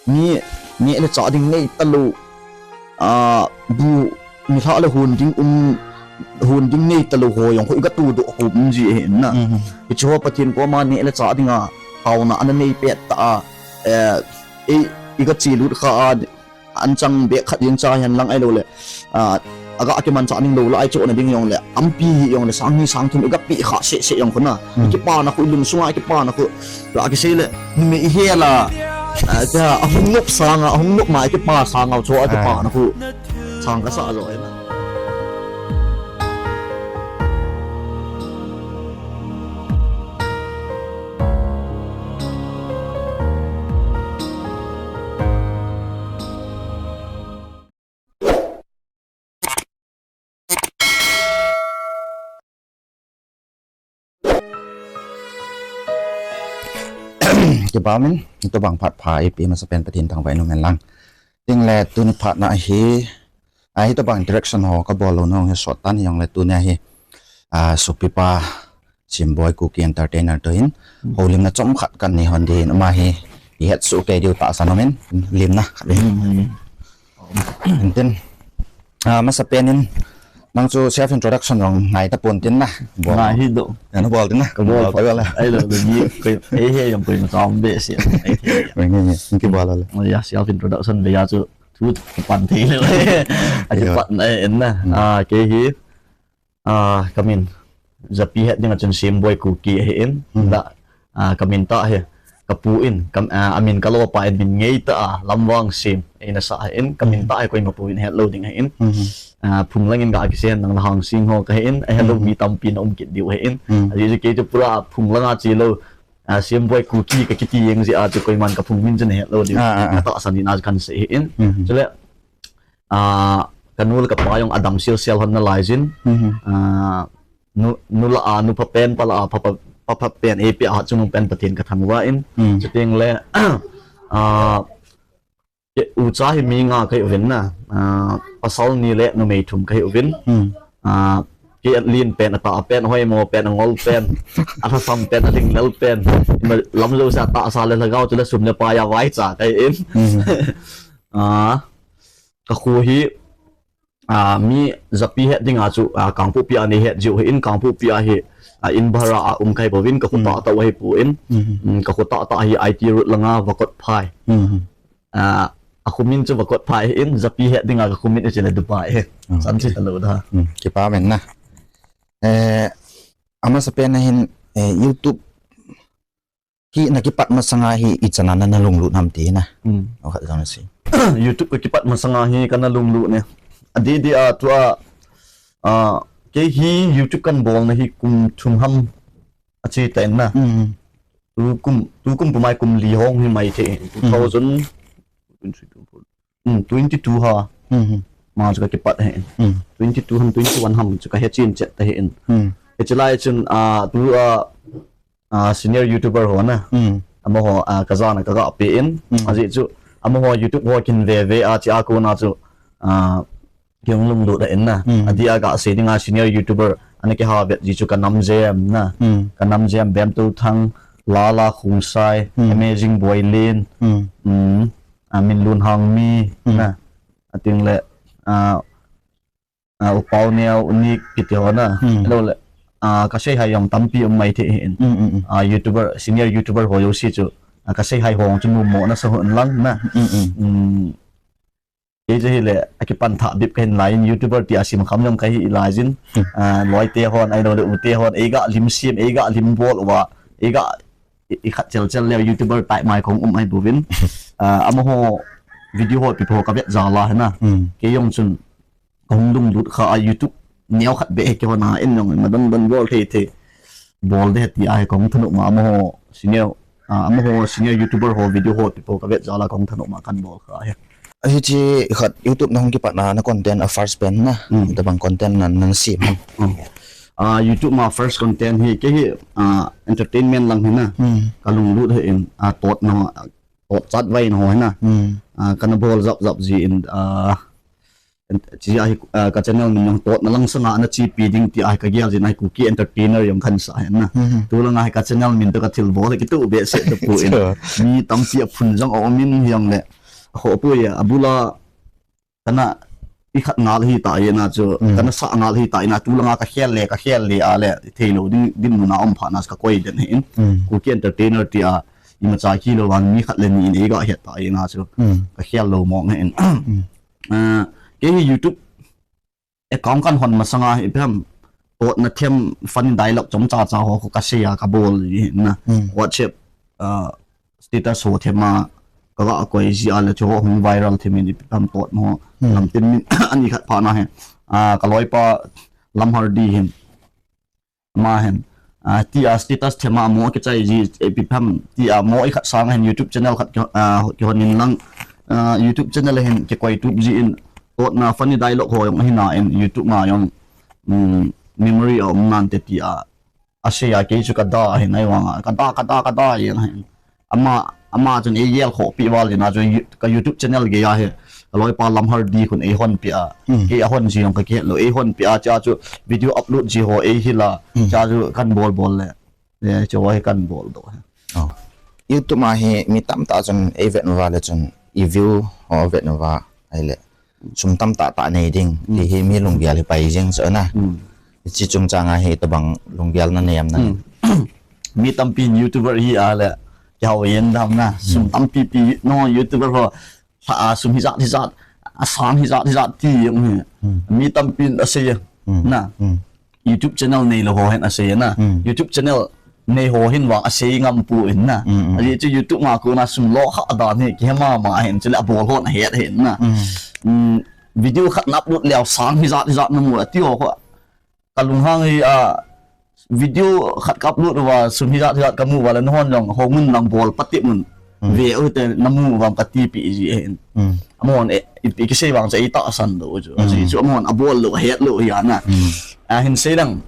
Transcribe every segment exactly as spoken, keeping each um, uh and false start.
Mi neh le chah ding nei talou, a, bu, nilhah le hon ding um, hon ding nei talou ho jong khu iga tudoh khum ji ahi na. Mhm. Hiche ho Pathen koma neh le chah dinga taona ana nei pet tah a, eh, ei, iga chelut kha a, anchang beh khat jeng cha hihen lang ahilou le, a, aga kimanchah ding lou lah a ichohna ding jong le, ampi hi jong le, sang ni sang thum iga peh kha seh seh jong khu na. Hmm. Ikipana khu, ilung sunga ikipana khu, lah kisei le, numei ihel a, a, tia, ahung nop sanga, ahung nop ma ikipa sanga, cho a kipana khu, sang kasa jo ahi na. Kipa umin, hitobang phat pha eipeh masapen Pathen thangvah in um hen lang. Tin le tuni phat na hi, a, hitobang interaction ho kabol lou nahung hi sot tan hijongle tunia hi, a, sopipa Semboi Kuki Entertainer toh hin, hmm, houlimna chomkhat kanei hon ding ahin, ama hi ihet soh kei diu tahsan umin, limna khat ahin. Hmm, hmm. Tin, a, masapen in, nang chu self introduction jong ngai tapon tin na. Bol. Ngai hi doh. Nabol tin na. Kabol. Bol ta le. Ahilou le, mi koi, eihe jong koima chom behseh. Eihe jong. Ngai, ngai, ngai. Kibol le. Ya, self introduction beiya chu thu kipan thei le. Akipan na ahi na. Hmm. A, kei hi, a, kamin, japi het dinga chun Semboi Kuki ahin, hmm, la, a, kamin tah hi, kapu in, kam, a, amin kalopa in min ngeitah a, Lamvangsem, eina sah ahin, kamin, hmm, tah hi koima pu in het lou ding ahin. Hmm. A, phung langin ga kisei hen lang Lhangsinho kahin, ahet lou, hmm, mi tampi na um kit diu ahin. Hmm. Ajeh chu kei chu pura phung langa che lou, a, Semboi Kuki kakiti jeng jeh a chu koiman kaphung min chu nahet lou diu. Ah, ah, ah. Katahsan in a chu kahin sei ahin. Hmm. Chule, a, kanu le kapa jong adam sel sel hon nalai jin. Mhm. A, nu, nu lah a, nu phapen, pa lah a, pha, pha, pha, phapen, eipeh a chungnung pen Pathen kathangvah in. Mm. Chuteng le, a, kei ucha hi mi nga kahi uvin na. A, pasal ni le numei thum kahi uvin. Mm. A, kei alen pen, atah pen, ahoimo pen, angol pen, alhasam pen, alinglel pen. Ima lam jousea tahsa le lhagao chule sum le pai a vaicha kahi in. Mm. A, kakho hi, a, mi japi het dinga chu, a, Kangpokpi a nei het jiu ahin, Kangpokpi a hi, a, in bhara a um kahi bouvin, kakho, mm, tahtah u ahipon. Mhm. Mm, kakho tahtah hi I T Road langa Vakotphai. Mhm. A, akho min chu Vakotphai ahin, japi het dinga kakho min ichi le Dubai ahi. Okay. Chan chu talou da. Mm, kipa umin na. Eh, amasapen a hin, eh, YouTube hi nakipat masanga hi ichan a nana lunglut ham ti na. Hmm. Okhat jong si. YouTube kakipat masanga hi kana lunglut ne. Adeh deh a tua, a, kei hi YouTube kabolna hi kum thum ham ache tan na. Hmm. Tu kum, tu kum pumai kum li hung hi mai thei. Hmm. Two thousand, Hmm, twenty-two ha. Mhm. Ma chu kakipat ahi. Hmm. Twenty-two ham, twenty-one ham chu kahe chen chet ahi. Hmm. Hiche lai chun, a, tu, a, a, senior YouTuber ho na. Hmm. Amaho, a, kajana kaga pe in. Hmm. Ajeh chu, amaho YouTube ho kin ve ve a, chea kona chu, a, kei hung lunglut ahi na. Hmm. Adeh a gasei dinga senior YouTuber ana kiha vet ji chu Kanamjem na. Hmm. Kanamjem, Bemtouthang, Lala Khongsai, hmm, Amazing Boylen. Hmm. Hmm. A, Minlun Hangmi, hmm, na. Ating le, a, a, U Paoneo, U Nick kiti ho na. Hmm. Ahilou le, a, kaseihai jong tampi um mai thei ahin. Hmm, hmm, hmm. A, YouTuber, senior YouTuber ho jouse chu, a, kaseihai ho chu numo nasa hon lang na. Hmm, hmm. Hmm. Kei chu hile, akipan thah bep kahin lai in, YouTuber tia simkham jong kahi lai jin. Hmm. A, loite hon, ahilou le ute hon, eiga lim sem, eiga lim bol uva, eiga i, i khat chel chel leu YouTuber tai mai kong um ahi bouvin. A, amaho video ho pi ho kavet jal a hi na. Hmm. Kei jong chun kahung lunglut kha a YouTube neo khat beh hi kihon a in jong ima don don bol thei thei. Bol de ti ahi kahung thanop ma amaho senior, a, amaho senior YouTuber ho video ho pi ho kavet jal a kahung thanop ma kan bol kha ahi. Hiche khat YouTube nahung kipat na, na content a first pen na, hmm, itobang content na, na sem ham? Hmm. A, YouTube ma first content hi, kei hi, a, entertainment lang hi na. Hmm. Kalunglut ahi in, a, tot na, tot chat vai na ho hi na. Hmm. A, kana bol jap jap ji in, a, Chia hi, ah, ka channel min jong totna lang sanga ana chepi ding tia hi ka gel jin ahi, Kuki Entertainer jong kahin sa ahi na. Tulanga hi ka channel min toh ka thilbol hi kitoh behseh tapon. Mi tampi aphun jong aumin hijongle. Ho poi a, abula kana ikhat ngal hita ahi na chu, kana sah ngal hita ahi na, tulanga ka khel le, ka khel le a le, theilou ding, dinmun a um phat na chu ka koi den ahin. Kuki Entertainer tia, imacha kilou vang mi khat le ni in eiga het ta ahi na chu, ka khel lou mong ahin. Ah, kei hi YouTube account kahin hon masanga hi ipi ham, totna them funny dialogue chomcha cha ho khu ka sei a ka bol ji ahi na. WhatsApp, ah, status ho them a ka ga koi ji a le chu ho hung viral them in ipi ham totna ho. Lamtin min ani khat phat na hi. Ah, ka loipa Lamhardi hin. Ama hin, ah, tia status them a mo kichai ji, ipi ham, tia mo ikhat sang hin YouTube channel khat ki, ah, kihon in lang, ah, YouTube channel hin kikoi tup ji in, totna funny dialogue ho jong ahi na in, YouTube ma jong, um, memory a um nante tia, asei a kei chu ka da ahin, ahivanga, ka da, ka da, ka da jeng ahin. Ama, ama chun eigel khoh pi val jin a chu You-, ka YouTube channel gei a hi, ka loipa Lamhardi khun eihon pi a, kei ahon ji jong ka kihet lou, eihon pi a, chia chu video upload ji ho eihil a, chia chu kahin bol bol le, le chu hi kahin bol doh hi. Oh. YouTube a hi mi tamtah chun eivet uva le chun i view ho vet uva ahile sum tamtah tah nei ding ti hi mi lunggel hi pai jeng chu na. Hiche chungchang a hi tobang lunggel na nei am na. Mi tampin YouTuber hi a le kihou yen dam na. Sum tampi pi no YouTuber ho lha a sum hijat hijat, asang hijat hijat ti jong hi. Mi tampin asei na. YouTube channel neilou ho hin asei na. YouTube channel nei ho hin vang asei ngam pon na. Ajeh chu YouTube ma kona sum lo kha dan hi kihe mama hin chule abol hon ahet hin na. Video khat na upload leu sang hijat hijat namu ati ho kho. Ka lunghang hi a video khat ka upload uva sum hijat hijat kamu uva le nahon jong ho mun lang bol patep un ve u te namu uvam kati pi ji ahin. Amahon e, i, i kisei vang chu eitahsan lou chu. Ajeh chu amahon abol lou, ahet lou hi a na. Ahin sei lang,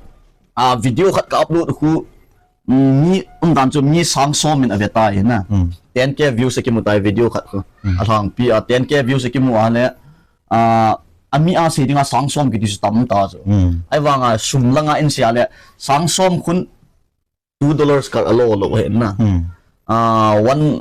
a video khat ka upload khu, mi umdan chu mi sang som in ave tai na. Ten K views akimu tai video khat khu. Alhangpi a ten K views akimu a le, ah, ami a sei dinga sang som kiti chu tam ta chu. Ahivanga sum langa in sei a le sang som khun two dollars kal alo lou ahin na. Ah, one,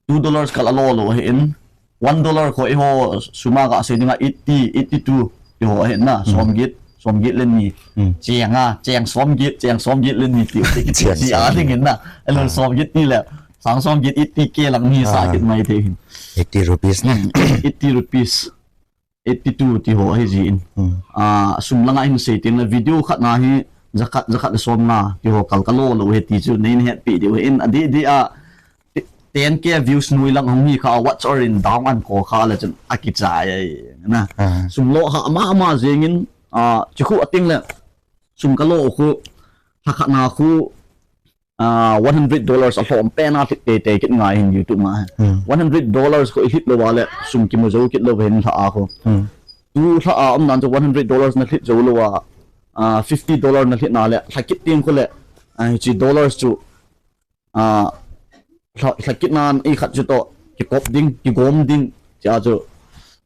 two dollars kal alo lou ahin. One dollar khu eiho sum a ga sei dinga eighty, eighty-two ti ho ahin na. Som get, som get le ni. Cheng a, cheng som get, cheng som get le ni ti, ti, ti, ti a ding in na. Alo som get ti le sang som get eighty K lang ni sa kit mai thei hin. Eighty rupees na. Eighty rupees. Eighty-two ti ho ahi jin. Ah, sum langa hin sei teng le video khat na hi jakhat, jakhat le som nga ti ho kal kalo lou hi ti chu nei na hetpi diu hin adeh deh a ten K views noi lang hung hi kha what's all in down an ko kha le chun akichai ahi na. Sum lo kha ama ama jeng in, ah, chu khu ating le sum kalo khu lha khat na khu ah, one hundred dollars alhom pen a lhit teitei kit ngai hin YouTube ma hi. One hundred dollars khu i lhit lou a le sum kimu jou kit lou hin lha a khu. Tu lha a umdan chu one hundred dollars na lhit jou lou a, ah, fifty dollar na lhit na le lha kit teng khu le, ah, hiche dollars chu, ah, lha, lha kit nan i khat chu toh kikop ding, kigom ding, chia chu,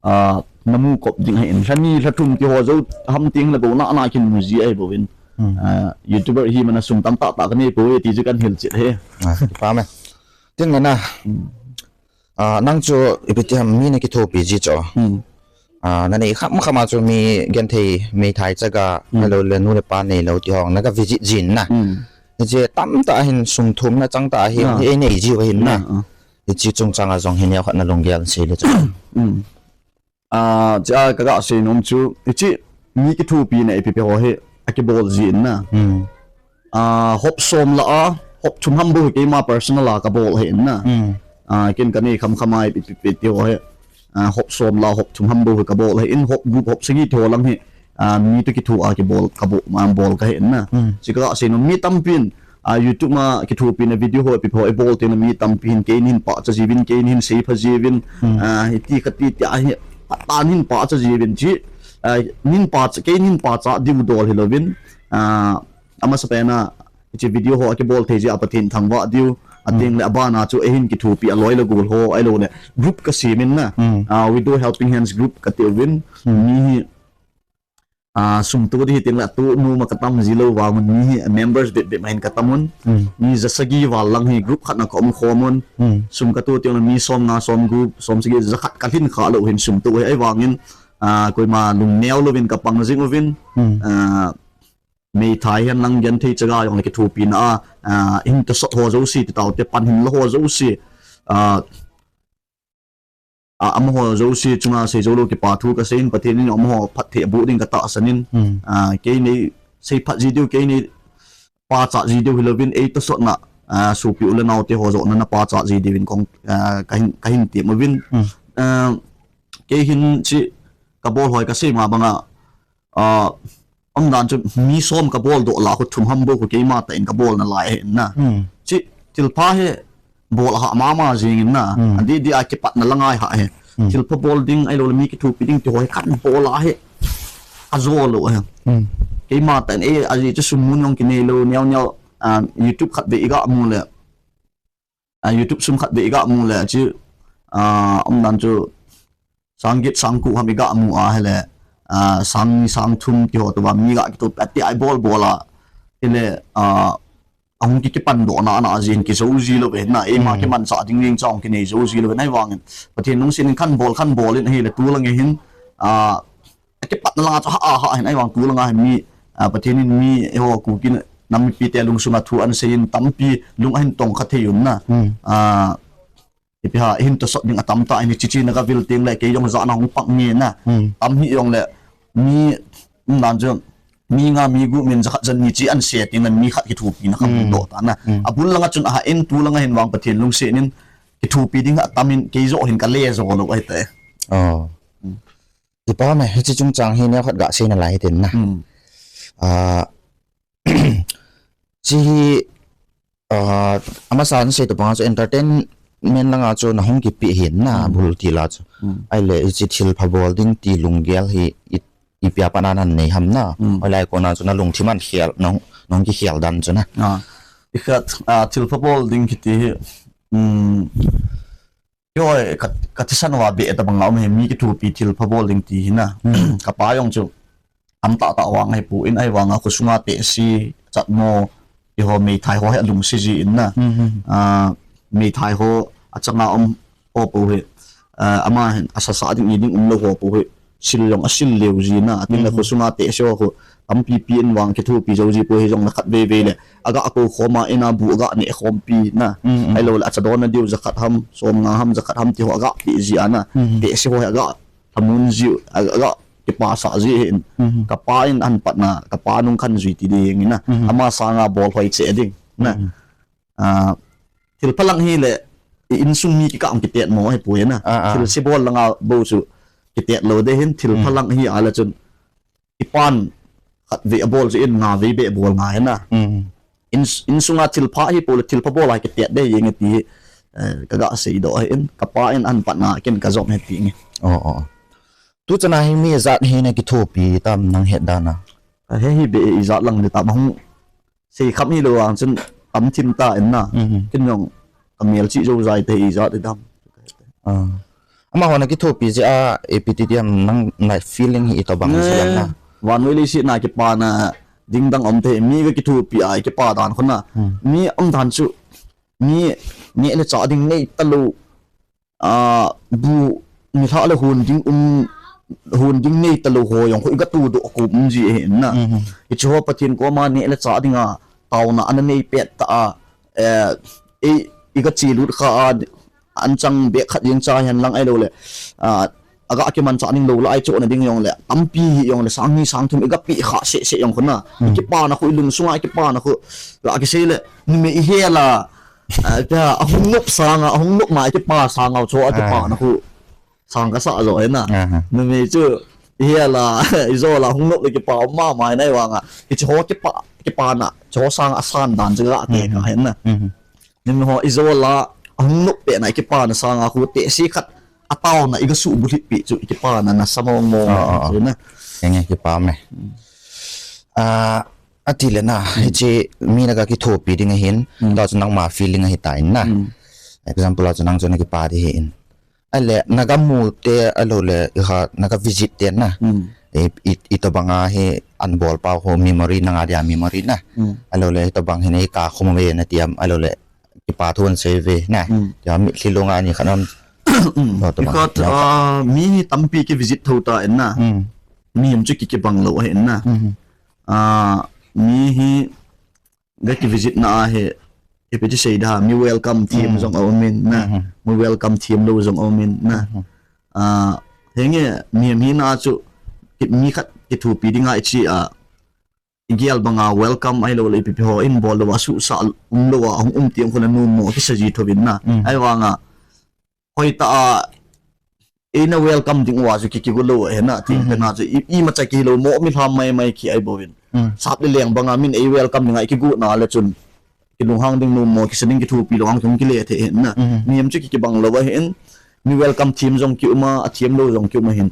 ah, namu kop ding ahin. Lha ni lha thum ti ho jou ham teng le bou na na kimu ji ahi bou in. Ah, YouTuber hi mana sum tam tah tah kanei poi ti chu kahin hilchet e. Ah, kipa me. Tin le na. Ah, nang chu ipi ti ham mi na kithopi ji chu. Ah, na nei kham kham a chu mi genthei meithai chaga, ahilou le nu le pa neilou ti ho na ga visit jin na. Hiche tamtah hin sum thum na chang tah hin, ah, hi ei nei jiu ahin na. Ah, ah. Hiche chungchang a jong hi neo khat na lunggel sei le chu. Ah, chia ka ga sei nom chu, hiche mi kithopi na ipi ipi ho hi, akibol jin na. Ah, hop som la a, hop thum ham bou hi keima personal a kabol ahin na. Ah, ken kanei kham kham a ipi ipi ti ho hi. Ah, hop som la, hop thum ham bou hi kabol ahin, hop gup, hop sagi ti ho lang hi. Ah, mi toh kitho a kibol, kabol, ma bol kahin na. Chi ka sei nom mi tampin, ah, YouTube ma kithopi na video ho, ipi ho, ibol teng le mi tampi hin, keini hin pachat jiuvin, keini hin seipha jiuvin, ah, hiti kati tia hi, patan hin pachat jiuvin chi, ah, nin pachat, keini hin pachat diu dol hilouvin, ah, amasapen a, hiche video ho akibol thei jeh a Pathen thangvah diu, Ating le abana chu eihin kithopi aloi le gol ho, ahilou le group kasem in na. Ah, Widow Helping Hands group kati uvin. Mi hi, ah, sum to di hi ting le atu nu ma katam ji lou vang un mi hi members bit bit ma hin katam un. Mi ja sagi val lang hi group khat na ka um khom un. Sum katu ting le mi som nga som group, som sagi ja khat kalhin kha lou hin sum to hi ahivangin, ah, koima lungneo louvin kapang jing uvin. Ah, meithai hen lang genthei chaga jong le kithopina a, ah, hin tosot ho jouse, ti tau te pan hin lo ho jouse, ah, ah, amaho jouse chunga sei jou lou kipa thu kasei in, Pathen in amaho phatthei aboh ding katahsan in, ah, kei nei sei phat ji diu, kei nei pachat ji diu hilouvin, ei tosotna, ah, sopi u le nao te ho jong na pachat ji diuvin kong, ah, kahin, kahin tem uvin. Ah, kei hin chi kabol hoi kasei ma banga, ah, umdan chu mi som kabol doh la khu thum ham bou khu keima tah in kabol nalai ahi na. Chi thilpha hi bol ahah mama jing in na. Adih dih a kipatna la ngai hah hi. Thilpha bol ding ahilou le mi kithopi ding ti ho hi kan bol a hi ajo lou ahi. Keima tah in ei ajeh chu sum mun jong kinei lou neo neo, ah, YouTube khat vei iga mu le, ah, YouTube sum khat vei iga mu le, chi, ah, umdan chu sang get sang ko ham iga mu a hile, ah, sang ni sang thum ti ho to ba mi ga kitoh pet ti a ibol bol a. Ile, ah, ahung ki kipan doh na na jin kijou ji lou ve na, eima kimanchah ding ding chong kinei jou ji lou ve na ahivangin. Pathen lungset in khan bol khan bol in ahile tu lang hin, ah, akipatna langa chu ha, ha, ha, hin ahivang tu langa hin mi, ah, Pathen in mi, eiho Kuki nam mipi te lungsunga thu ahin seiyin tampi lung ahin tong kha thei un na. Ah, ipi ham, hin tosot ding atam tah in hiche china kavil teng le kei jong jana hung pang nge na. Tam hih jong le mi, um, dan chu mi nga mi gup min jakhat jan ni chi ahin sei teng le mi khat kithopina kha hung doh ta na. Abul langa chun aha in tu langa hin vang Pathen lungset in kithopi ding atam in kei jong hin kale jo lou ahi tai. Oh. Kipa me, hiche chungchang hi neo khat gasei nalai hitin na. Ah, chi hi, ah, amasan sei to panga chu entertainment langa chu nahung kipe hin na, bul ti la chu. Ahile, hiche thilpha bol ding ti lunggel hi i, ipi a pat na nanei ham na. Hoilai kona chu nalungthim ahin khel, nahung, nahung kikhel dan chu na. Ah, ikhat, ah, thilpha bol ding kiti hi, um, Keiho, ka, kathisan uva beh tabang a um hi mi kithopi thilpha bol ding ti hi na. Kapa jong chu tamtah tah vang ahipoi, ahivanga khosunga tehse, chatmo, keiho meithai ho hi alungset ji in na. Ah, meithai ho achanga um ho pou hi, ah, ama hin asasa ding, i ding umlou ho pou hi sil jong asil leu ji na, atin le khosunga tehse ho khu tampi pi in vang kithopi jou ji pou hi jong le khat vei vei le aga kou khom a, in a bu aga neh khom pi na. Ahilou le acha donna diu jakhat ham, som nga ham, jakhat ham ti ho aga pe ji a na. Tehse ho hi aga thamun ji, aga kipasah ji hin. Kapa in ahin patna, kapa nung khan jui ti ding in na. Ama sanga bol hoi cheh ding na. Ah, thilpha lang hile, i insung mi kikah kitet mo ahipoi na. Ah, ah. Thilse bol langa bou chu kitet lou ding hin, thilpha lang hi a le chun, kipan khat vei abol chu in nga vei beh bol ngai na. In, insunga thilpha hi pou le thilpha bol a kitet ding hi nge ti, eh, kaga seidoh ahi in, kapa in ahin patna ken kajom ahi ti nge. Oh, oh. Tu chana hi mi ijat hi na kithopi tam nang het dan a? Ka he hi beh ijat lang le tam hung sei kham hilou vang chun tam thim ta in na. Ken jong ka mel chih jou jai te ijat ti dam. Ah. Amaho na kithopi jeh a, ipi ti diam nang na feeling hi itobang jeh a na. Vannoi leiset na kipana ding dang um thei, mi ga kithopi a kipa dan khu na. Mi um dan chu, mi neh le chah ding nei talou, ah, bu, nilhah le hon ding um, hon ding nei talou ho jong khu iga todoh kum um ji ahi na. Hiche ho Pathen koma neh le chah dinga taona ana nei pet ta a, eh, ei, iga chelut kha a, anchang beh khat jeng cha hen lang ahilou le, ah, aga kimanchah ding lou lai chohna ding jong le, tampi hi jong le, sang ni sang thum iga pe kha seh seh jong khu na. Ikipana khu, ilungsunga ikipana khu, ga kisei le, numei ihel a, ah, tia, ahung nop sanga, ahung nop ma ikipa sanga, cho a kipana khu sang kasah jo ahi na. Numei chu ihel a, ijol a, hung nop le kipa um mama ahi na ahivanga. Hiche ho kipa, kipana, cho sanga asan dan chu ga te ka ahi na. Numei ho ijol a, ahung nop pet na ikipana sanga khu tehse khat ataona iga subulhit pi chu ikipana nasa mong mong chu na. Enge kipa me. Ah, Ati le na, hiche mi naga kithopi ding ahin, ta chu nangma feeling ahi ta in na. Example a chu nang chu nakipa di hi in. Ale, naga mu te, alo le, iha, naga visit te na. I, i, itobanga hi, an bol pau ho memory, nanga dia memory na. Alo le, itobang hi nei ka khum ve na tiam, alo le, kipa thu an sei ve na. Tia mi thli lunga ni khan am. Ikhat, mi hi tampi ki visit tho ta in na. Mi him chu ki kibang lo ahi in na. Mi hi ga ki visit na ahi, ipi ti sei da, mi welcome them jong a um in na. Mi welcome them lo jong a um in na. Henge, mi him hi na chu, mi khat kithopi dinga ichi a, igel banga welcome ahilou le ipi pi ho in bol lou a, suhsah um lou a, hung um tiang khun a numo kisa ji tho in na. Ahivanga, hoitah a, eina welcome ding uva chu ki, kigo lou ahi na, ti pe na chu, i, imacha kilou mo, mi lham mai mai ki ahi bou in. Sap le leng banga min ei welcome dinga, i kigo na le chun. Kilunghang ding numo, kisa ding kithopi lou hang chung kile thei hin na. Mi him chu ki, kibang lou ahi in, mi welcome them jong ki um a, athem lou jong ki um ahin.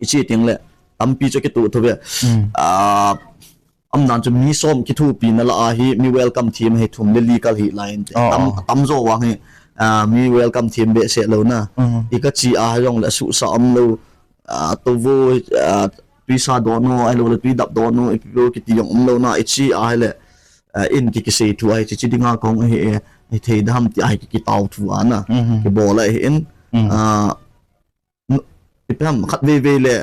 Ichi ting le, tampi chu kitoh tho ve. A, Amdan chu mi som kithopi na la ahi, mi welcome them hi thum le li kal hi lai in te. Tam, tam jo vang hi, a, mi welcome them behseh lou na. I kachi a jong le suhsah um lou, a, tovo, a, tuisa don o, ahilou le tui dap don o, ipi pi kiti jong um lou na, ichi a hile, a, in ki, kisei thu ahi, chi, chi dinga kong ahi e, hithei dam ti ahi ki, kitao thu a na. Kibol ahi in, a, ipi ham, khat vei vei le,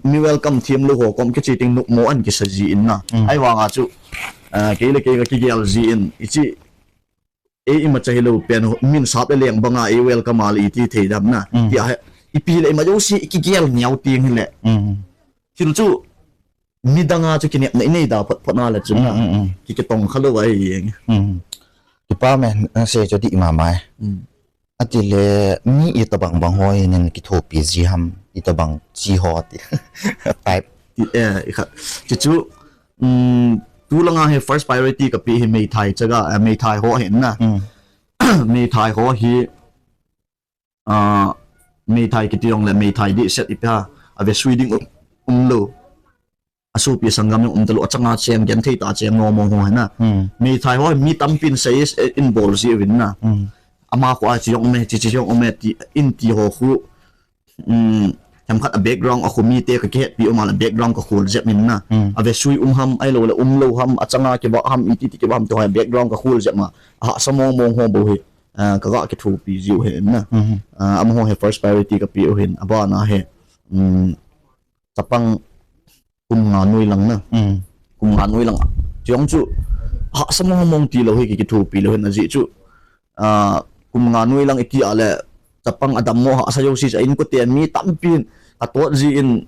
mi welcome them lou ho kom kichi ting numo an kisa ji in na. Ahivanga chu, a, kei le kei ka kigel ji in, ichi, ei imacha hilou pen, min sap le leng banga ei welcome a le iti thei dam na. Ti ahi, ipi le ima jouse i kigel neo ting hile. Thil chu, midang a chu kinepna inei da phot phot na le chun na. Ki, kitong kha lou ahi jeng. Kipa me, nang sei chu dih mama e. Ati le, mi itobang bang ho hi nin kithopi ji ham, itobang chi ho ti. Type. Ti, eh, ikhat. Chi chu, um, tulanga hi first priority kapi hi meithai chaga, eh, meithai ho hin na. Meithai ho hi, a, meithai kiti jong le meithai dihset ipi ha, avesui ding um, um lou. Asopi sanggam jong um talou, achanga cheng, genthei tah a cheng nom mong ho hi na. Meithai ho, mi tampin sei, eh, in bol ji uvin na. Ama khu a chi jong um e, chi chi jong um e, ti, in ti ho khu. Um, themkhat a background a khu mite ka kihetpi um a le background ka khol jep in na. Avesui um ham, ahilou le um lou ham, achanga kiva ham, iti ti kiva ham, ti ho background ka khol jep ma. Ahahsa mong mong ho bou hi, a, kaga kithopi ji u hin na. A, amaho hi first priority kapi u hin, abana hi, um, chapang kum nga noi lang na. Kum nga noi lang. Chujong chu, hahsa mong mong tilou hi ki, kithopi lou hin ajeh chu. A, kum nga noi lang iti a le, chapang adam mo hahsa jouse chu, a inkote mi tampin, atot ji in,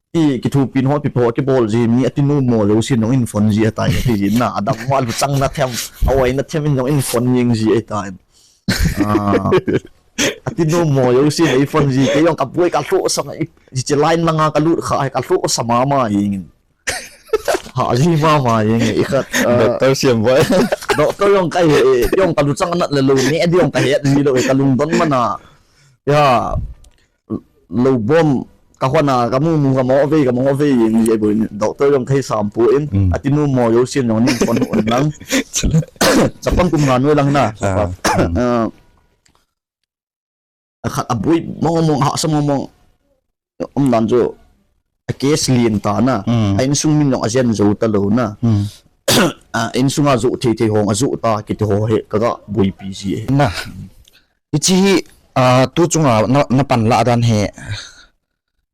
ti kithopin ho, ipi po kibol ji, mi ati numo jousen jong in phone ji ahitai, ati ji na, adam mo aluchang na them, a-oi na them in jong in phone jing ji ahitai. A, ati numo jousen ei phone ji, kei jong kaboi kalhohsa, i, hiche line langa kalut kha, kalhohsa mama jeng in. Ha ji mama jeng in, ikhat, a, Doctor Siamboi. Doctor jong kahi, jong kaluchang anat le lou, ne di jong kahet ji lou, kalungdon man a. Ya, lou bom, kahon a, kamu mu, kamo ve, kamo ve, jeng ji bou in, doctor jong kahi sam poi, ati numo jousen jong in phone un lang. Chapang kum nga noi lang na. A, Akhat aboi mong mong, hahsa mong mong. Umdan chu a case lien ta na. A insung min jong ajen jou talou na. A insunga joh thei thei hong ajoh ta kiti ho hi kaga boipi ji ahi. Na. Hiche hi, a, tu chunga na, na panlah dan hi.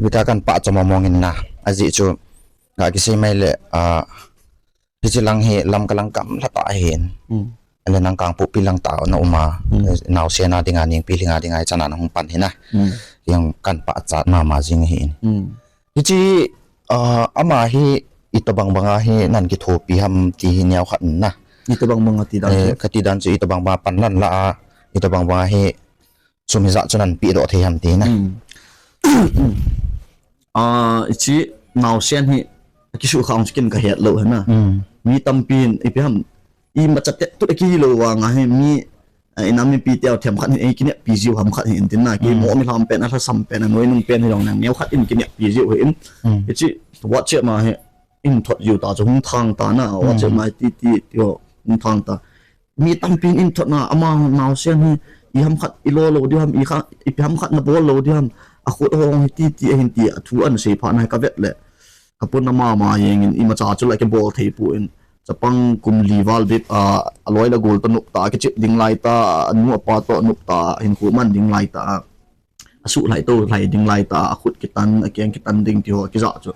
Vita kan pah chom mong in na. Ajeh chu, ga kisei mai le, a, Hiche lang hi lam kalang kamlha tah ahin. Hmm. Ale nang Kangpokpi lang tah na um a. Hmm. Naosen a dinga, Nengpilhing a dinga, hichan a nahung pan hi na. Hmm. Jeng kan pachat mama jing ahin. Hmm. Hiche, ah, ama hi itobang banga hi nan kithopi ham ti hi neo khat na. Itobang banga ti dan chu? Eh, kati dan chu itobang banga panlan la a, itobang banga hi sum hijat chu nan pedoh thei ham ti na. Hmm. Ah, hiche naosen hi akisuhkhah chu ken kahet lou hi na. Hmm. Mi tampin ipi ham, imacha tet tut akilou vanga hi mi, ah, inam mipi teu themkhat hin eikineppi jiu ham khat hi in tin na. Kei mo mi lham pen, alhasam pen, anoinung pen hi jong nang neo khat in kineppi jiu hi in. Hmm. Hiche WhatsApp ma hi in thot jiu ta chu hung thang ta na, WhatsApp mai ti ti ti ho hung thang ta. Mi tampin in thot na, ama naosen hi, i ham khat i lo lo diu ham, i kha, ipi ham khat na bol lo diu ham, a khut ho hi ti ti ahin ti, a thu an sei phat na ka vet le. Ka pun ama ma jeng in, imacha chu la kibol thei pu in, chapang kum li val bep, a, a loi la gol ta nop ta, a kichep ding lai ta, a nu a pa to nop ta, hin khu man ding lai ta. A suh lhai to lhai ding lai ta, a khut kitan, a keng kitan ding ti ho, a kija chu.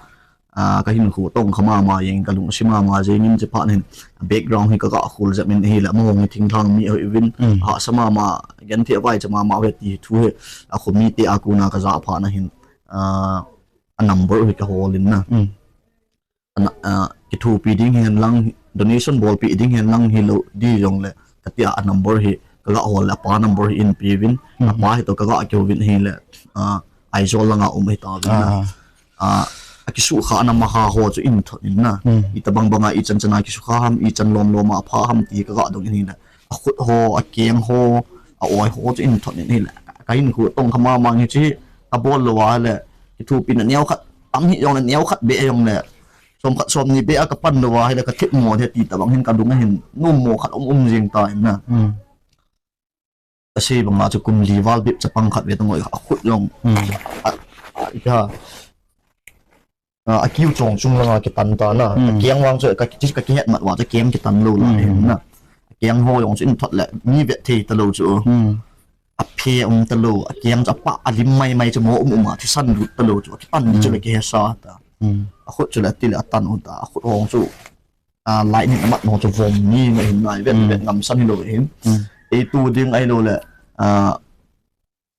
A, ka hin khu tong kha mama jeng, ka lung si mama jeng in chi phat hin. Background hi ka ga khul jep in hi la, mo ngi thing thang mi ho i vin. Ha sa mama, gen thi a vai cha mama ve ti thu he. A khu mi te a ku na ka ja phat na hin. A, a number hi ka hol in na. Ana, a, kithopi ding hen lang, donation bolpi ding hen lang hi lo di jong le, ka tia a number hi, ka ga hol le, a pa number hi in pi vin, a pa hi to ka ga keu vin hi le, a, Aizawl langa um hi ta vin na. A, a kisu kha ana ma ha ho chu in thot in na. I ta bang banga i chan chana kisu kha ham, i chan lom loma pha ham ti ka ga dong in hi le. A khut ho, a keng ho, a oi ho chu in thot in hi le. Ka hin khu tong kha mama ngi chi, ka bol lo wa le, kithopi na neo khat, tam hi jong le neo khat be jong le. Som khat som ni be a ka pan lo wa, hi le ka thip mo the ti ta bang hin ka lung a hin, nom mo khat um um jing ta in na. Ka sei banga chu kum li val bep chapang khat ve ta ngoi a khut jong. A, a, i ka, a, a kiu chong chung langa kitan ta na. A keng vang chu ka, ka kihet mat wa chu keng kitan lo la hin na. A keng ho jong chu in thot le, mi vet thei ta lo chu. A phe um ta lo, a keng chu a pa a lim mai mai chu mo um um a, thisan lut ta lo chu, a kipan ni chu le kihe sa ta. A khut chu le ti le a tan u ta, a khut hong chu, a, lightning a mat mo chu vom ni na hin nai vet, vet ngam san hi lo hin. Ei tu ding ai lo le, a,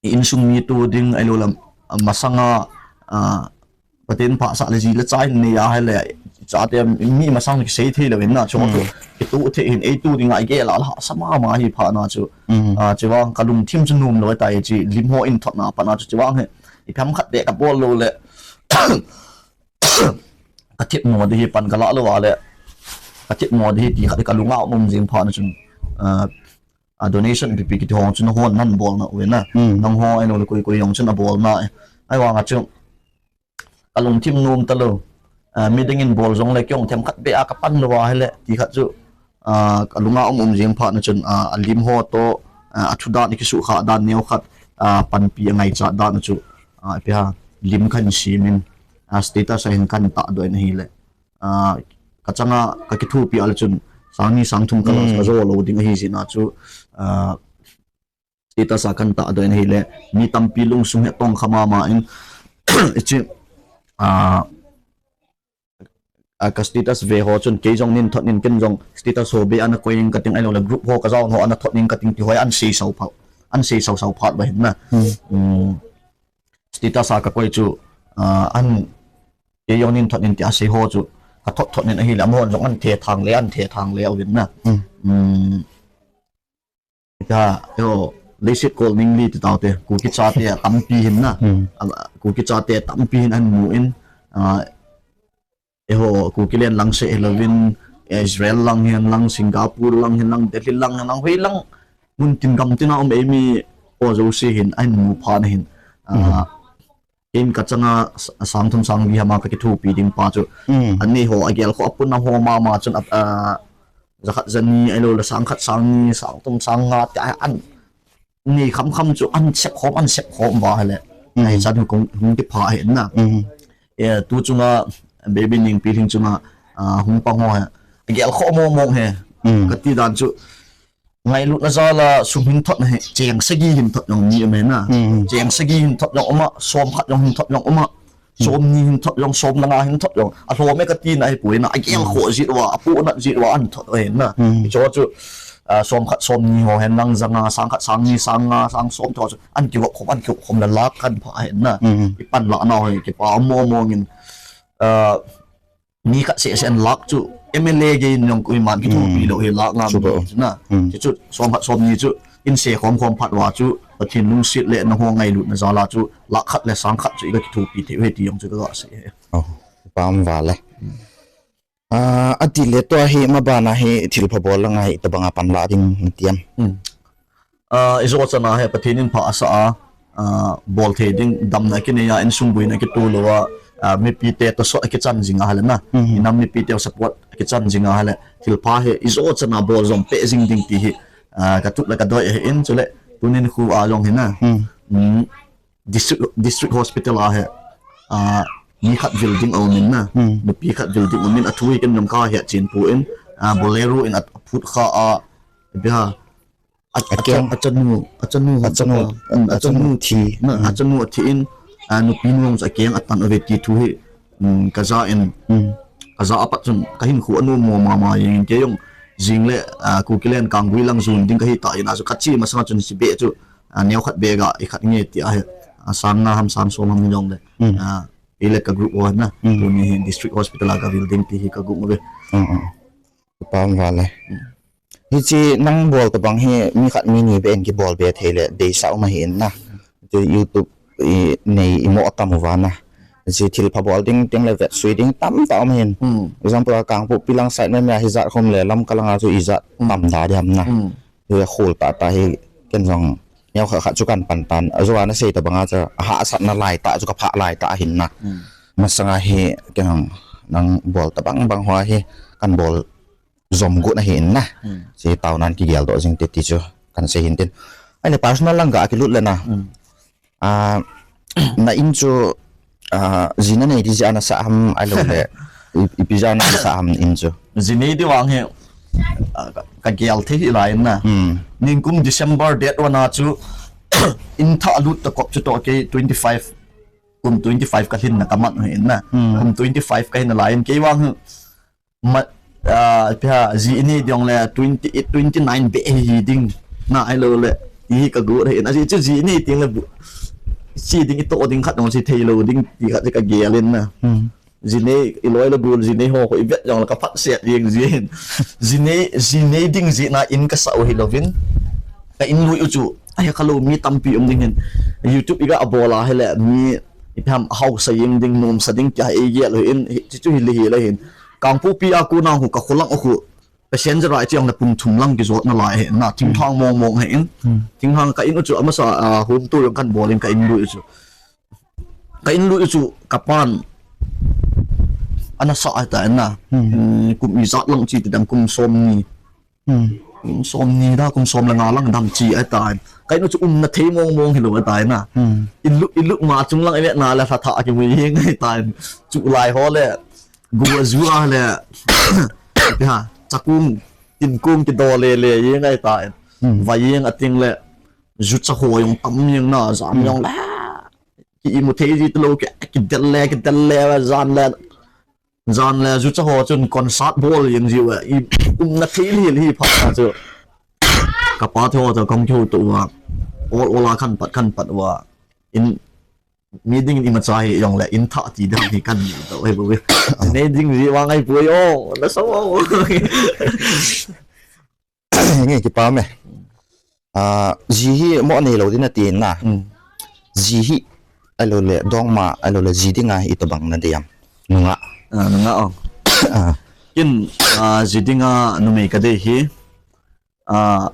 i insung mi tu ding ai lo le, a, masanga, a, Pathen pha sa le ji le chai ni a hai le, cha te mi masang ki sei thei lo in na, chu tu, ki tu thei hin ei tu ding ai ge la la, sa ma ma hi pha na chu. A, chi vang ka lung thim chu num lo ta chi, lim ho in thot na pa na chu chi vang he. I pham khat de ka bol lo le, ka thip mo di hi pan ka la lo wa le, ka thip mo di hi ti khat ka lung a um jing pha na chun, a, a donation pipi kiti hong chun hon nan bol na u na. Nang ho ai lo le koi koi hong chun a bol na. Ai vang a chu, ka lung thim num ta lo. A, mi ding in bol jong le kiong them khat be a ka pan lo wa hi le, ti khat chu, a, ka lung a um um jing pha na chun, a, a lim ho to, a, a thu dan i kisu kha dan neo khat, a, panpi a ngai cha dan chu, a, pi ha, lim khan si min, a, status a hin kan ta do in hi le. A, ka changa, ka kithopi a le chun, sang ni sang thum ka la, ka zo lo ding a hi si na chu, a, status a kan ta do in hi le, mi tampi lung sung he tong kha mama in, i chi, a, a, ka status ve ho chun, kei jong nin thot nin ken jong status ho be ana koi ning ka ting ai lo le group ho ka jong ho ana thot ning ka ting ti hoi an sei sau pha, an sei sau sau phat ba hin na. Status a ka koi chu, a, an kei jong nin thot nin ti a sei ho chu, ka thot thot nin a hi le, a mo jong an the thang le, an the thang le, a u vin na. Ita, eiho, leiset kol ning li ti tau te, Kuki chate tampi hin na. A, Kuki chate tampi hin an mu in, a, eiho, Kuki len lang se hi lo vin, Israel lang hin lang, Singapore lang hin lang, Delhi lang hin lang, hoi lang, mun tin gam tin a um ei mi, ho jo se hin, an mu pha na hin. A, Ken ka changa sang thum sang li hama ka kithopi ding pa chu. Ani ho a gel kho a pun a ho mama chun a, a, za khat za ni ai lo le sang khat sang ni, sang thum sang nga ti a an ni kham kham chu an sep khom, an sep khom ba hi le. Ai chan hung, hung kipha hi na. E, tu chunga baby ning pi hing chunga, a, hung pang ho he. A gel kho mo mo he. Ka ti dan chu. Ngailutna jal a sum hin thot na hi, cheng sagi hin thot jong mi um e na. Cheng sagi hin thot jong um a, som khat jong hin thot jong um a. Som ni hin thot jong, som le nga hin thot jong. A lhom e ka ti na hi poi na, a gel kho jit uva, a pu nat jit uva an thot e na. Cho chu, a, som khat, som ni ho hen lang za nga, sang khat, sang ni, sang nga, sang som tho chu. An kivop khom, an kivop khom la lak kan pha hen na. I pan la na ho, kipa mo mo ngin. A, Mi khat seh seh an lak chu, M L A gei in jong koiman kithopi lou hi lak ngam chu na. Chu chu, som khat som ni chu, in se khom khom phat uva chu, Pathen lungset le nangho ngailutna jal a chu, lak khat le sang khat chu i ka kithopi thei u ahi ti jong chu ka ga sei e. Oh, pam val e. Ah, ati le tua hi maban a hi thil pha bol langa hi tabang a pan la ding na ti am. Hmm. Ah, i jo chan a hi Pathen in pha asa a, ah, bol thei ding, damna kinei a, insung buina kito lou a, ah, mipi te toh sot akichan jing ahile na. Mhm. Inam mipi te support akichan jing ahile. Thilpha hi ijo chan a bol jom peh jing ding ti hi, ah, katup le kadoi ahin chule. Tunin khu a jong hi na. Mhm. Mm, district, district hospital a hi, ah, mi khat vil ding aumin na. Mhm. Nupi khat vil ding aumin athu hi ken jong kahet chen poi. Ah, Bolero in aphut kha a, biha, A, a, Akeng. a, achanu, achanu, Achanu, um, achanu achanu thi. Na, Hmm. achanu athi in, ah, nupi nu jong chu akeng atan ave ti thu hi, um, kaja in, Hmm. kaja apat chun kahinkho anom mo mama jeng in kei jong jing le, ah, Kukiland Kanggui lang jun ding kahi ta in, achu kache masanga chun hiche beh chu, ah, neo khat beh ga ikhat nge ti ahi, ah, sang nga ham sang som ham jong le, Hmm. ah, ile ka group ho na, Hmm. tuni hi district hospital a kavil ding ti hi ka group ave. Hmm, hmm. Kipah um vale. Hiche nang bol tabang hi mi khat mi ni beh in kibol be thei le deisah um ahi in na. Hiche YouTube i nei imo tam uva na. Hiche thilpha bol ding teng le vetsui ding tamtah um ahin. Hmm. Example a Kangpokpi lang side mai mai a hijat khom le Lamka langa chu ijat Hmm. tam da ding ham na. Hmm. Hi khol tah tah hi ken jong neo khat khat chu kan pan tan. Ajo a nasei tabang a chu ahahsatna lai tah chu kaphah lai tah ahin na. Hmm. Masanga hi ken jong nang bol tabang bang hoa hi kan bol jom got ahi in na. Hmm. Hiche taona kigel doh jing te ti chu kan sei hin tin. Ahile personal lang ga kilut le na. Hmm. Ah, na in chu, ah, ji nanei ding jeh a nasah ham ahilou le, i, ipi jeh a nasah ham in chu. Ji nei ding vang hi, ah, ka, kagel thei hih lai in na. Hmm. Ningkum December date one a chu, in thah lut ta kop chu toh kei twenty five, kum twenty five kalhin na kaman ahi in na. Hmm. Kum twenty five kahin nalai in kei vang hi, Ma, ah, ipi ham, ji inei ding le twenty eight, twenty nine beh hi ding. Na ahilou le, ti hi ka got ahi. Ajeh chu ji inei teng le bu, ji ding itoh ding khat jong ji thei lou ding, ti khat kagel in na. Hmm. Ji nei, iloi le gol ji nei ho, ho ivet jong le kaphat set jeng jin. Ji nei, ji nei ding jeh a in kasah u hilou vin. Ka in lui u chu, ahe khalou mi tampi um ding hin. YouTube iga bol a hile, mi ipi ham haosa jeng ding, nomsa ding tia eigel u hin, hiche chu hile hile hin. Kangpokpi a kona khu ka kholang u khu passenger a iche jong le pung thum lang kijot nalai ahi na, thinglhang mong mong ahi in. Hmm. Thinglhang ka in u chu amasa, ah, home tour jong kan bol in ka in lui u chu. Ka in lui u chu kapan ana sah ahi tai na. Hmm. Hmm, kum ijat lang chi ti dang kum som ni. Hmm. Kum som ni da, kum som le nga lang dam chi ahi tai. Ka in u chu umna thei mong mong hilou ahi tai na. Hmm. Ilut, ilut ma chung lang ivet na le lha thah kimu jeng ahi tai. Chu lai ho le. Gu a ju a le, ipi ham, chakung, tinkung kido le le jeng ahi tai. Hmm. Va jeng a teng le, ju cha ho jong tam jeng na, jam Hmm. jong le, ki imu thei ji talou ki, kidel le, kidel le, jan le, jan le, ju cha ho chun concert bol jeng ji uve, i umna thei le le phat na chu. Kapa the ho chu kong kiho to uva, ol ol a khan pat, khan pat uva. In Mi ding in imacha hi jong le in thah ti dang hi kan ni to he bu. Nei ding ji vang ai pui o, na so o. Nge kipah me. Ah, ji hi mo nei lou ding ati na. Hmm. Ji hi, ahilou le, dongma, ahilou le, ji ding a hi itobang na dei am. Nunga. Ah, nunga o. Ah. Kin, ah, ji ding a numei ka dei hi. Ah,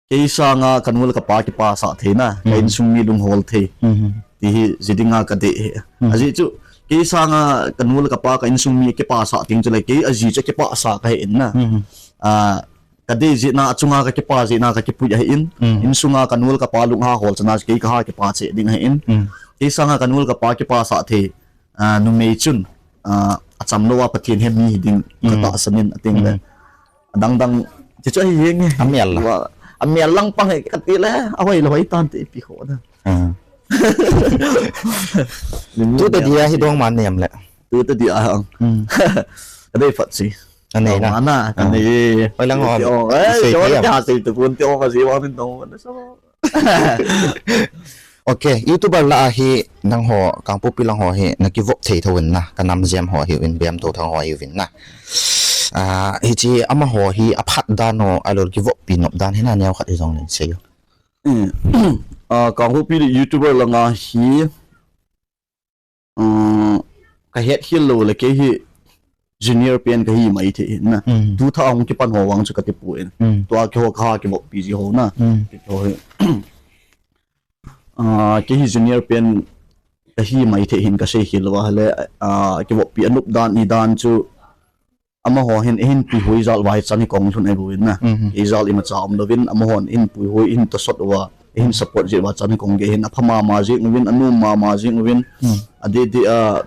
Kei sanga ka nu le ka pa kipasah thei na, ka Hmm. insung mi lunghol thei. Hmm. Ti hi ji ding a ka dei hi. Hmm. Ajeh chu, kei sanga ka nu le ka pa ka insung mi kipasah teng chu le kei a ji chu kipasah ka hi in na. Hmm. Ah, ka dei jeh na, achunga ka kipa jeh na ka kipui ahi in. Hmm. Insunga ka nu le ka pa lung ha hol chana kei ka ha kipa cheh ding ahi in. Hmm. Kei sanga ka nu le ka pa kipasah thei. Ah, numei chun, ah, acham lou a Pathen he mi hi ding ka Hmm. tahsan in a teng le. Hmm. Adang dang, ti chu ahi jeng e. Amel la. Wa, amel lang pang e, ka ti le, ahoi le hoi tan te ipi ho da. Ah. Lim Tu ta lim dia hi dong man nem le. Tu ta dia hang. Hmm. Ka dei phat si. Anei na. Dong man na, ka Ah. nei. Hoi lang hon. Ti ong, eh, Sei jo thiam. Ti ha sei tu pun ti ong ka si wa min dong man so. Ok, YouTuber lah a hi nangho, Kangpokpi lang ho hi, na kivop thei tho in na, ka nam jem ho hi uvin, bem to thang ho hi uvin na. Ah, hiche amaho hi aphat dan ho, ahilou le kivoppi nop dan hi na neo khat hi jong len sei o. Hmm. Ah, Kangpokpi le YouTuber lang a hi, Uh, ka het khel lou le kei hi junior pen ka hi mai thei na. Mm. Tu tha hung kipan ho vang chu ka ti poi. Mm. Tua keiho ka ha kivoppi ji ho na. Mm. Keiho hi. Uh, kei hi junior pen kahi maithei hin kasei khel uva ahile, a, kivoppi anop dan, i dan chu, amaho hin eihin puihoi jal uva hi chan hi kong lhun ahi bouvin na. Mhm. Kei jal imacha umlouvin, amahon eihin puihoi, eihin tosot uva, eihin support jeh uva chan hi kong gei hin apha mama jing uvin, anom mama jing uvin. Hmm. Adeh deh a,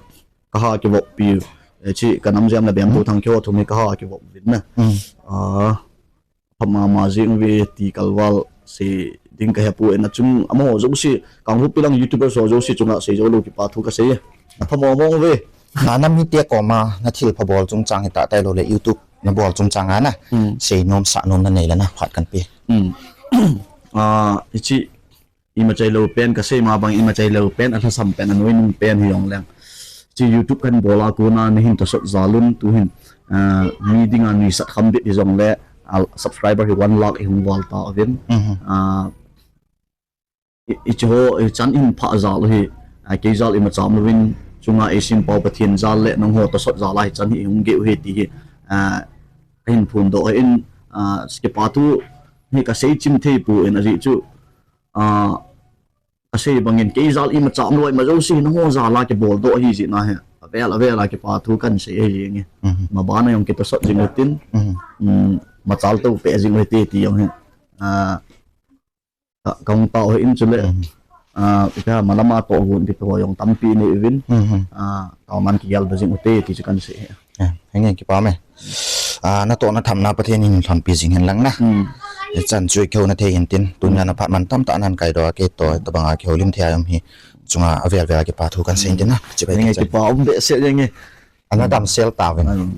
kaha kivoppi, eh, chi kanam jam le bem to thang keo thum hi kaha kivop uvin na. Hmm. A, pha mama jing uve ti kalval sei ding kahepoi, achung amaho jouse, Kangpokpi lang YouTubers ho jouse chunga seijou lou kipa thu kasei e. Apha mong mong uve. Na nam mite koma nathilpha bol chungchang hita tailou le YouTube nabol chungchang a na, hmm, seinom sahnom nanei le na phat kanpe. Hmm. A, hiche imachailou pen, kasei ma bang imachailou pen, alhasam pen, anoinung pen hijongleng, hiche YouTube kahin bol a kona nahin tosot jal un, tuhin, a, mi dinga nuisat kham bit hijongle, a, subscriber hi one lakh ihung val tauvin. Mhm. A, i, hiche ho, hichan ihin phah jal u hi, a, kei jal imacha umlouvin, chunga eisempau Pathen jal le nangho tosot jal a hichan hi ihung gei u hi ti hi, a, kahin phondoh in, a, kipa thu hi kasei chim theipoi, ajeh chu, a, kasei bangin kei jal imacha umlou, ima jouse nangho jal a kiboldoh ahi jeh in ahi. Avel avel a kipa thu kahin sei ahi jenge. Mhm. Maban a jong kitosot jing utin, mhm, um, machal to peh jing uhite ti jong hi, a, ka, kahung tao hin chule, mhm, a, ipi ham, malama tohgon kiti ho jong tampi nei uvin, mhm, a, tao man kigeldoh jing ute ti chu kahin sei ahi. Eh, henge, kipa um e. A, natohna thamna Pathen in lhonpi jing hen lang na. Hmm. Hichan chu ikihou na thei hin tin, tunia, hmm, na phat man tamtah nan kaidoh a, keitoh, hmm, tabanga kihoulim thei a um hi chunga avel vel a kipa thu kahin sei hin tin na. Chibai, henge, kipa um behseh jenge. Ana damsel tauvin. Hmm.